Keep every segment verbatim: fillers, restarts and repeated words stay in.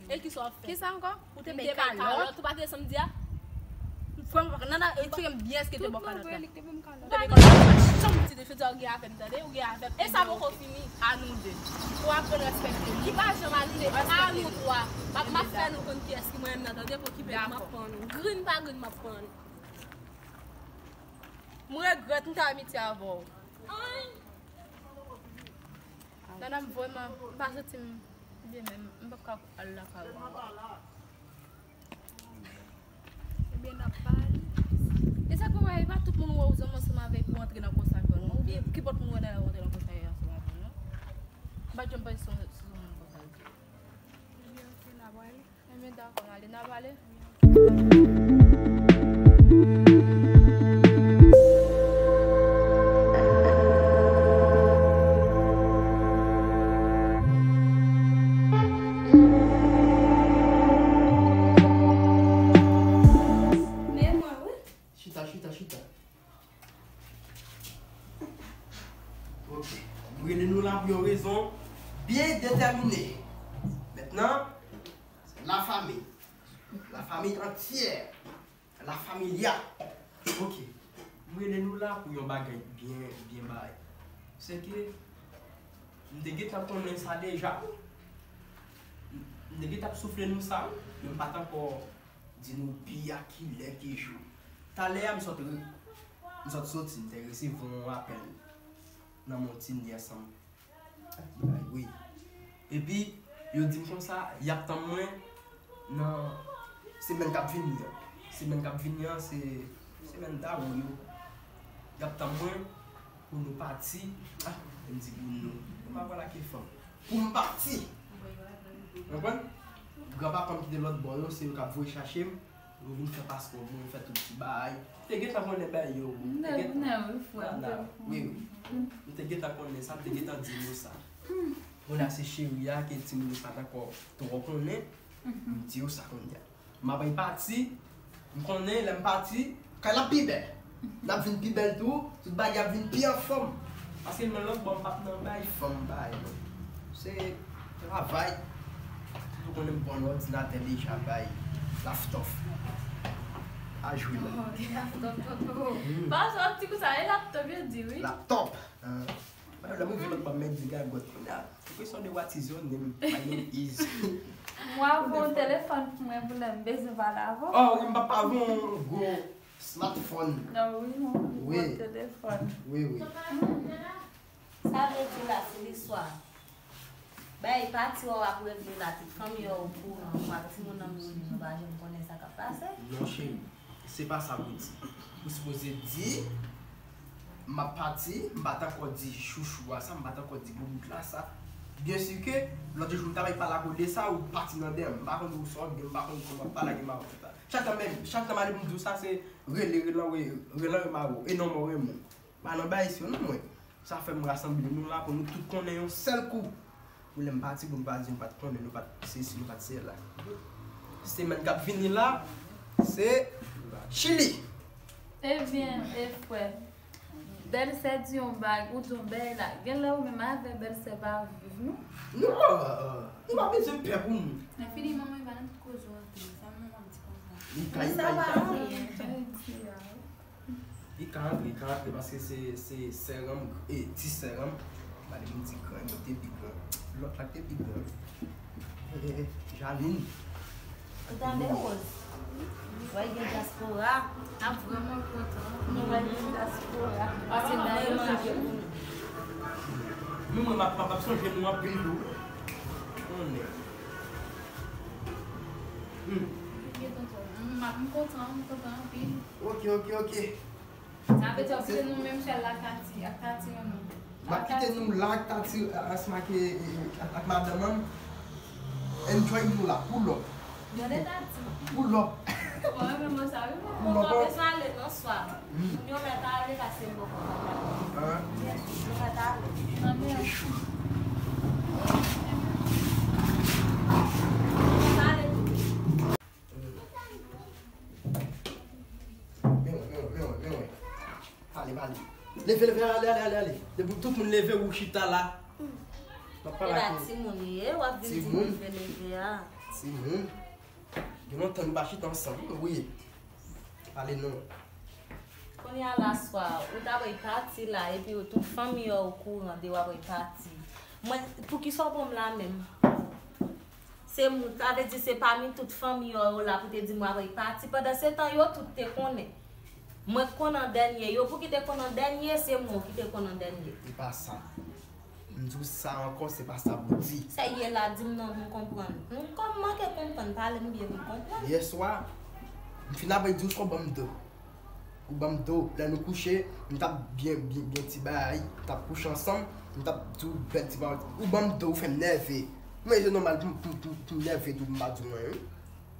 E kisa w ap fè? Kisa ankò? Ou te bay kalòt. Ou pa te sanm di a? Frè m, nan nan eksplike m byen èske te ba w kalòt la. Ou te bay kalòt. Ou pa janm di de jodi a ou gen avè m, tande? Ou gen avè m. E sa poko fini. A nou de. Pou aprann respekte. Li pa janm a nou de. A nou twa. M ap fè nou konn kiyès ki mwen menm nan, tande? Pou ki peyi m ap pran nou. Grin pa grin m ap pran nou. M regrèt m te amitye avè w. Nana, m vrèman, m pa santi m byen menm. M p ap ka al lakay ou ankò. Ebyen, n ap pale. E sa k fè w wè, e pa tout moun ou wè ou zanmi ansanm avè pou antre nan konsa avè w, non. Oubyen, kenpòt moun ou wè nan lari ou antre nan konsa ansanm avè w, non. M pa t janm panse se yon, se yon moun konsa l te ye. Ebyen, oke, n ap pale. Ebyen, dakò, n ale, n ap pale. Chita, chita, chita. Ok. M rele nou la pou yon rezon byen detèmine. Mentnan, se la famille. La famille entière. La familia. Ok. M rele nou la pou yon bagay byen, byen bagay. Se ke m te gentan konnen sa deja. M te gentan ap soufle nou sa, men m pa t ankò di nou bi a kilè, ki jou. Talè a, m sot re-, m sot soti, m te resevwa yon apèl nan men yon ti nèg ansanm. Wi. Epi, yo di m konsa, y ap tann mwen nan semèn k ap vini an. Semèn k ap vini an, se semèn dawou yo. Y ap tann mwen pou nou pati. Ah, m di pou nou. Mwen pa pral ak fanm. Pou m pati. Konprann? Granpapa m ki te lòt bò yo, se yo k ap voye chache m. Yo vin fè paspò pou mwen, fè tout ti bagay. M te gentan konnen bagay yo. M te gentan. Wi, wi. M te gentan konnen sa, m te gentan di nou sa. Kounye a se cheri a ke timoun yo pa t ankò twò konnen. M di yo sa kounye a. M ap pati, m konnen lè m pati, kay la ap pi bèl. L ap vin pi bèl tou, tout bagay ap vin pi anfòm. Paske nan lòt bò m p ap nan bay fanm bagay non. Se travay. Ou konnen m pran yon òdinatè deja bay laptop. A jwe non. Laptop, tonton. Paske w ap di konsa, e laptop yo di wi. Laptop. Lè m rive lòt bò m mèt di gagòt kounye a. Ou kwè se yon de what is your name? My name is. Mwen voye yon telefòn pou mwen pou lè m bezwen pale avè w. Oh, wi, m p ap voye yon gwo smartphone. Non, wi, yon gwo telefòn. Wi, wi. Sa vle di la, se listwa. Bay pati w ap regle la, tout fanmi yo okouran, ou ak timoun nan yo, nou pa janm konnen sa k ap pase. Non, cheri, se pa sa pou di. Ou sipoze di, m ap pati, m pa t ankò di chouchou a sa, m pa t ankò di boubout la sa. Byen si ke, lòt jou m ta bay pale ak ou de sa, ou pati nan dèyè m. M pa konn ou sa w gen, m pa konn kòman w ap pale ak mawozo sa. Chak tan menm, chak tan m ale pou m di w sa, se rele, rele, rele, rele, rele mawo, e non mwen renmen w. Pa nan bagay sa yo non mwen. Sa fè m rasanble nou la pou nou tout konnen yon sèl kou. Pou lè m pati, pou nou pa di nou pa t konnen, nou pa t sesi, nou pa t sela. Semèn k ap vini la, se Chili. Ebyen, e frè, bèlsè di yon bagay, ou di yon bagay la. Genlè ou menm avè bèlsè pa viv non. Non, nou pa bezwen pè pou nou. Lè fini manman pa nan tout koze w antre. Sa manman di konsa. Li ka, li ka, li ka. Li ka antre, li ka antre paske se, se sè an m, e, ti sè an m. Gade moun di gran, lòt te pi gran. Lòt la te pi gran. E, e, e, Janine. Ou tande, Rose? Wè gen dyaspora. N ap vrèman kontan. Nou wè gen dyaspora. Pase bay manje pou nou. Nou, mwen, m ap, m ap sonje nou anpil tou. Konnen. Hmm. M, m kontan, m kontan anpil. Ok, ok, ok. Sa vle di w ap kite nou menm sèl la ak Tati, ak Tati menm. M ap kite nou la ak Tati, ansanm ak, e, e, ak, ak madanm an. Enjoy nou la, pull up. Tande Tati. Pull up. Bon, mwen menm sa, wi, mwen kontan, bezwen ale nan swa. Moun yo mèt ale, pase m poko kontan. Yo mèt ale. Nan men. Mèt ale tou. Men wè, men wè, men wè, men wè. Pale, pale. Leve, leve, ale, ale, ale, ale. Depi tout moun leve, ou chita la. M ap pale ak ou. E pa timoun li ye, w ap vin di leve, leve a. Se moun. Gen lontan nou pa chita ansanm wi. Pale non. Kounye a la swa, ou ta bay pati la, epi tout fanmi yo okouran de w ap bay pati. Mwen, poukisa w ban m la menm? Se moun, sa vle di se pami tout fanmi yo, yo la pou te di m w ap bay pati. Pandan se tan yo tout te konnen. Mwen k konn an dènye, yo pou ki te konn an dènye, se mwen ki te konn an dènye. E pa sa. M di w sa ankò, se pa sa pou di. Sa ye la, di m non pou m konprann. M kòm manke konprann, pale m byen pou m konprann. Yèswa, m fin apre di w sa w ban m do. Ou ban m do. Lè nou kouche, m t ap byen, byen, byen ti bagay. M t ap kouche ansanm, m t ap di w bèl ti bagay. Ou ban m do, ou fè m nève. Men se nòmal pou m, pou m, pou m, pou m nève tou, pou m pa di w anyen wi.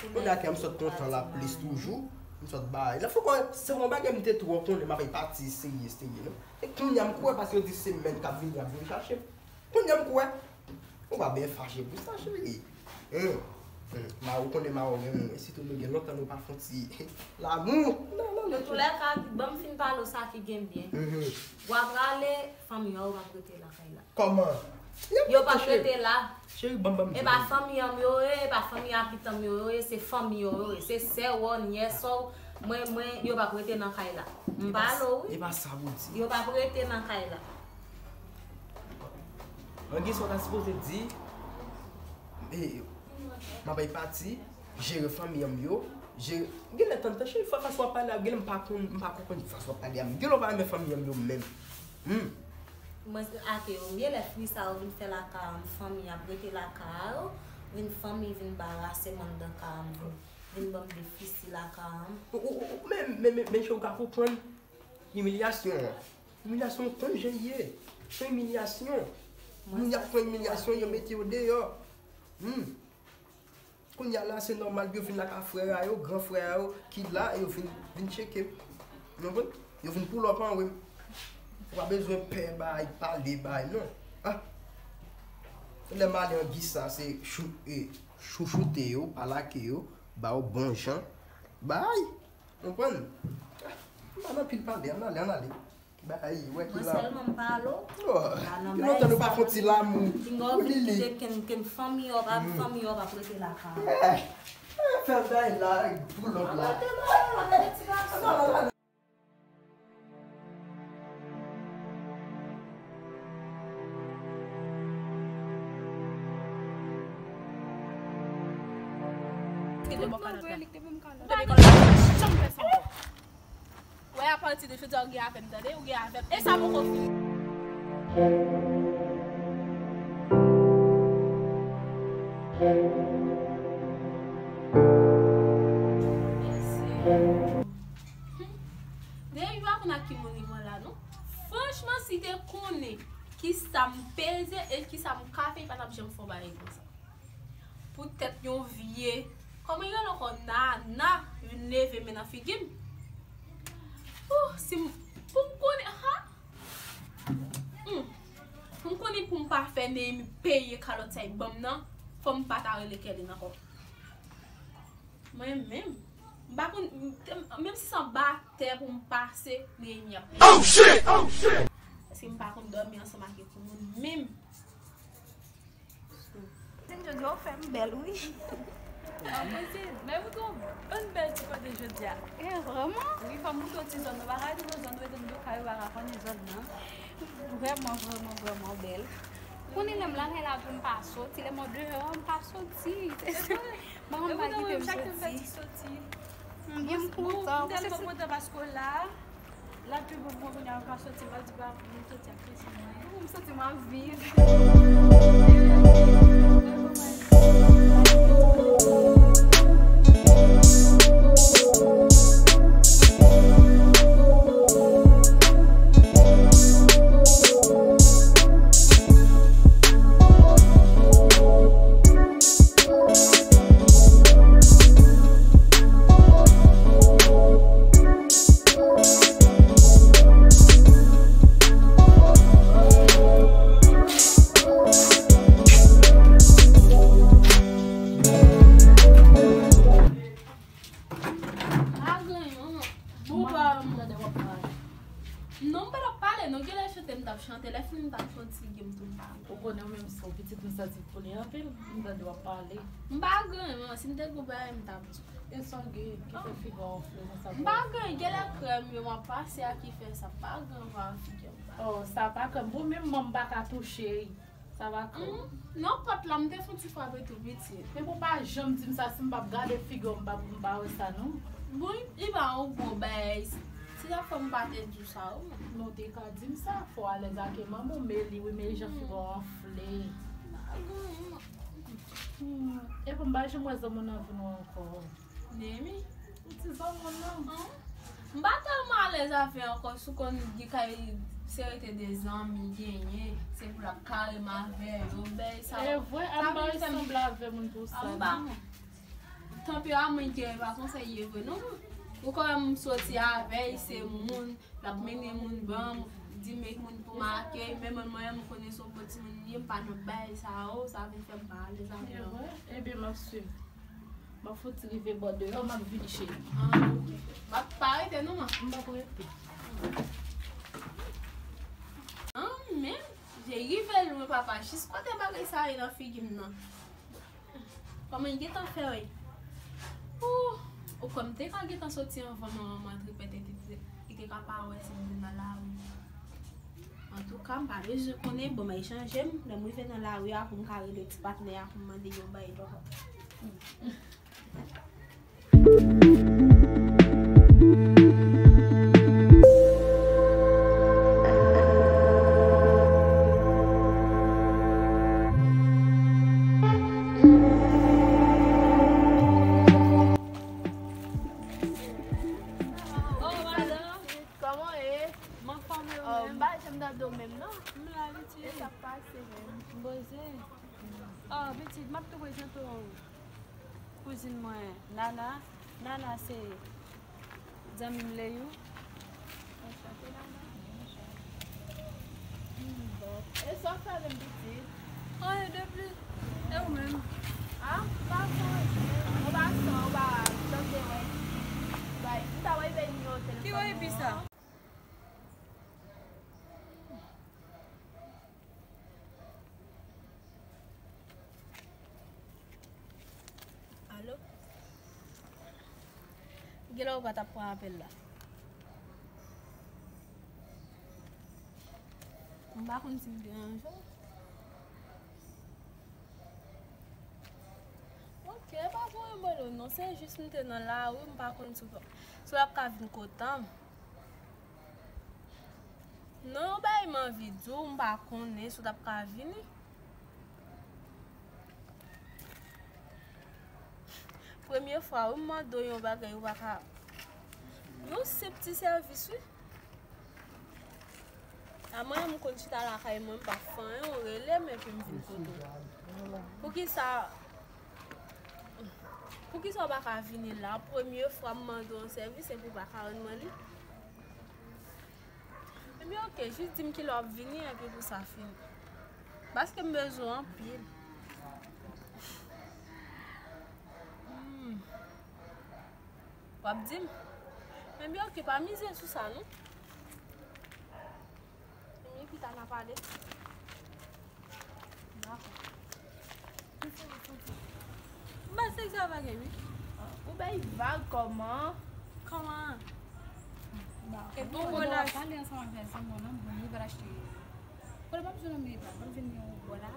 Kounye a ke m sot kontan la plis toujou. M sot bay. Lè fò kwè, se yon bagay m te twò konnen, m ap pati serye, serye non. E kounye a m kwè paske yo di se mèt k ap vini, y ap vin chache m. Kounye a m kwè. Ou pa byen fache pou sa, cheri. Hein? Hmm. Mari w konnen mari w renmen w, sitou nou gen lontan nou pa fè yon ti lamou. Non, non, non. Antoulèka, ban m fin pale w sa ki gen byen. Mhm. W ap prale, fanmi an, w ap rete lakay la. Kòman? Yo p ap rete la. Cheri, ban m, ban m di w. E pa fanmi an m yo ye, e pa fanmi a pitan m yo ye, se fanmi yo yo ye. Se sè w, nyès w, mwen, mwen, yo p ap rete nan kay la. M pale w wi. E pa sa pou di. Yo p ap rete nan kay la. Angi sa w ta sipoze di, e, m ap bay pati, jere fanmi an m yo, jere, genlè tann tan cheri, fa-, fason w ap pale a, genlè m pa konn, m pa konprann fason w ap pale a, m genlè w pa renmen fanmi an m yo menm. Hmm. Mwen se ake yo, m genlè fini sa yo vin fè lakay an m, fanmi ap rete lakay yo, vin fanmi vin barase m anndan kay an m, vin, vin ban m defisi lakay an m. Ou, ou, ou, men, men, men, men cheri, ou ka konprann imilyasyon an. Imilyasyon, konn jan l ye. Se imilyasyon. Moun y ap pran imilyasyon, yo mete yo deyò. Hmm. Kounye a la, se nòmal pou yo vin lakay frè a yo, gran frè a yo, ki la, e yo vin, vin tcheke m. Ou konprann? Yo vin pull up anwe m. Ou pa bezwen pè bay, pale bay, non. Ah. Lè m ale an Gisa, se chou-, e, chouchoute yo, pa lake yo, ba yo bon jan. Bay. Konprann? M pa nan pil pale, ann ale, ann ale. Bay, wè ki la. Mwen sèlman m pale w. Oh, gen lontan nou pa fè yon ti lamou. Pinga w vin kite ken, ken fanmi w ap, fanmi w ap rete lakay. Eh, eh, fè bay la, pull up la. Ann rete la, ann rete ti gason. Kite bò kalòt la. Kite bò kalòt la. Janm fè sa ankò. Wè, apati de jodi a, ou gen avè m, tande? Ou gen avè m. E sa poko fini. Mesye. Deja w a konn ak ki moun li pran la, non? Franchman, si te konnen kisa m peze e kisa m ka fè, li pa t ap janm fè yon bagay konsa. Poutèt yon vye, kòman yo rele ankò, nana, vin leve men nan figi m. Ouh, si m, pou m konnen, ha? Hmm. Pou m konnen pou m pa fè Neymi peye kalòt sa y ban m nan, fò m pa ta rele Kèlin ankò. Mwen menm, m pa konn, m, menm si se anba tè pou m pase, Neymi ap peye. Oh shit! Oh shit! Paske m pa konn dòmi ansanm ak yon moun menm. Timoun, jodi a ou fè m bèl, wi. An, kouzin, men ou tou, ou bèl ti kote jodi a. E, vrèman? Wi, fò m montre w ti zòn, nou pa ka rete nan zòn, nou rete nan do kay, ou pa ka konnen zòn nan. Vrèman, vrèman, vrèman bèl. Konnen lè m lakay la, pou m pa soti, lè m andeyò, m pa soti. Se vre. Manman m pa kite m soti. M byen, m kontan. M tèlman kontan paske w la. L ap pi bon pou mwen kounye a, m pa soti, m pa di pa pou m soti ak plezi mwen. M santi m ap viv. Pa gen yon bon pawòl m tande w ap pale. Non, m pa t ap pale, Non, genlè chante m t ap chante, lè fini m t ap fè yon ti game tou m pa. Ou konnen ou menm si w pitit m santi pou li anpil, m tande w ap pale. M pa gen, non, si m te gen bagay m t ap di. E sa w gen ki fè figi w anfle konsa? M pa gen, genlè krèm yo m ap pase a ki fè sa, m pa gen anvan figi m. Oh, sa pa krèm. Pou menm mwen m pa ka touche. Sa va krèm. Non, pòt la, m te fouti frape tou piti. Men pou pa janm di m sa, si m p ap gade figi w, m p ap, m pa wè sa, non. Bon, li pa yon gwo bagay. Si sa fè m pa te di w sa, wi. Men w te ka di m sa, fò w alèz ak manman w, men li, wi, men jan figi w anfle. Hmm, epi m pa janm wè zanmi w nan vi nou ankò. Nemi? Ou ti zanmi w nan? M pa tèlman alèz avè ankò, si w konn gen kay se rete de zanmi genyen, se pou l ap kare m avè yo, bèy sa. E vre, a m pa vin fè m sanble avè moun pou sa, non. Tanperaman li genyen pa konsa l ye vre, non. Ou kwè m soti avè l, se moun, l ap mennen moun ban m, di m moun pou make, men mwen, mwen, m konnen se yon bon timoun m ye, m pa nan bagay sa yo, sa vin fè m pa alèz avè l. E vre? Ebyen, m ap swiv. M ap fouti rive bò deyò, m ap vini, cheri. Ah, ok. M ap pa rete, non, man? M p ap rete. Ah, men, je rive lwen, papa. Jis kote bagay sa ye nan figi m nan? Kòman l gentan fè, wi? Ou, ou kwè m te ka gentan soti anvan manman m antre pètèt li te, li te ka pa wè si m te nan lari. Antouka, m pa bezwen konnen, bon, m al chanje m. Lè m rive nan lari a, pou m ka rele ti patnè a, pou m mande yon bagay, papa. Oh, madanm. Kòman w ye? M anfòm, e ou menm? M pa janm tande w menm, non. M la, pitit. E sa k pase menm? M poze. Oh, pitit, m ap tou prezante w kouzin mwen, Nana. Nana se zanmi m Leyou. Anchante, Nana. Hmm, bon. E sa w fè menm, pitit? Anyen de plis. E ou menm? Ah, m pa fè anyen. An pasan, ou pa tande wè. Bay, m ta wè vini yo telefòn. Ki wè epi sa? Alo? Genlè ou pa t ap pran apèl la. M pa konn si m deranje w. Ok, pa pwoblèm, bolo, non, se jis m te nan lari, m pa konn si w, si w ap ka vin kote m. Non, yon bagay m anvi di w, m pa konnen si w t ap ka vini. Premye fwa, wi, m mande w yon bagay, ou pa ka. Yon senp ti sèvis, wi. A mwen, m konn chita lakay mwen, m pa fè anyen, ou rele m epi m vin kote w. Poukisa, poukisa w pa ka vini la? Premye fwa m mande w yon sèvis epi w pa ka rann mwen li? Ebyen, ok, jis di m kilè w ap vini epi pou sa fini. Paske m bezwen w anpil. Hmm. W ap di m? Ebyen, ok, pa mize sou sa, non. Ebyen, pita n a pale. Dakò. M pa sèk sa vage, wi. Ou bay vag kòman? Kòman? Bon, bon, la pale ansanm avè zanmi w lan, bon, li pral achte. Kote m ap jwenn yon mini plat, m ap jwenn yon bò la.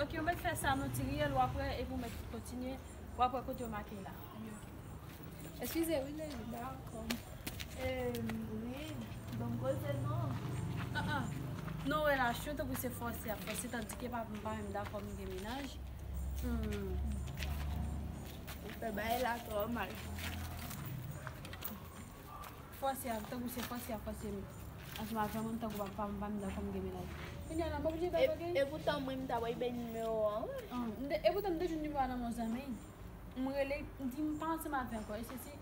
Ok, ou mèt fè sa nan ti riyèl, w ap wè, epi ou mèt kontinye, w ap wè kote yo make la. Ebyen, ok. Eskize, wi, Leli, dakò. Em, wi, ban m koze non. Ah, ah. Non, relasyon, tankou se fòse ap fòse, tandike pa, m pa menm dakò m gen mennaj. Hmm. Ou fè bagay la twò mal. Fòse ap, tankou se fòse ap fòse m ansanm avè moun, tankou pa, pa, pa m dakò m gen mennaj. Kounye a la, m oblije bay bagay. E poutan mwen, m ta bay nimewo a, wi. Ah, m te, e poutan m te jwenn nimewo a nan men yon zanmi. M rele, m di m pa ansanm avè ankò. E se si,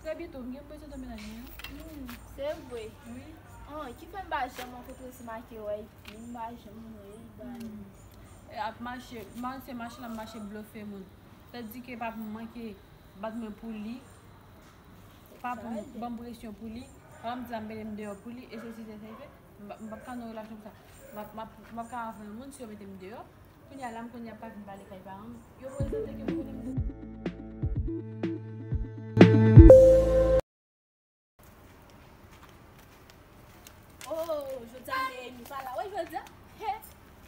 trè byento, m gen bezwen de mennaj mwen. Hmm, se vre. Wi. Ah, ki fè m pa janm rankontre si make wè, m pa janm wè, ba. Hmm. E ap mache, mache, mache la, m mache blofe moun. Tandike pa pou m manke bat mwen pou li. Pa pou m ban m presyon pou li. Pa m di la m mete m deyò pou li. E se si, se sa l fè. M p ap ka nan relasyon konsa. M ap, m ap, m ap ka avè yon moun si yo mete m deyò. Kounye a la, m konn y ap pa vin pale kay paran m. Yo prezante ke m konnen m deyò. Oh, jodi a Néhémie pa la. Wi, jodi a, he,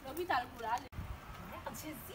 lopital pou l ale. Mèd, Jezi.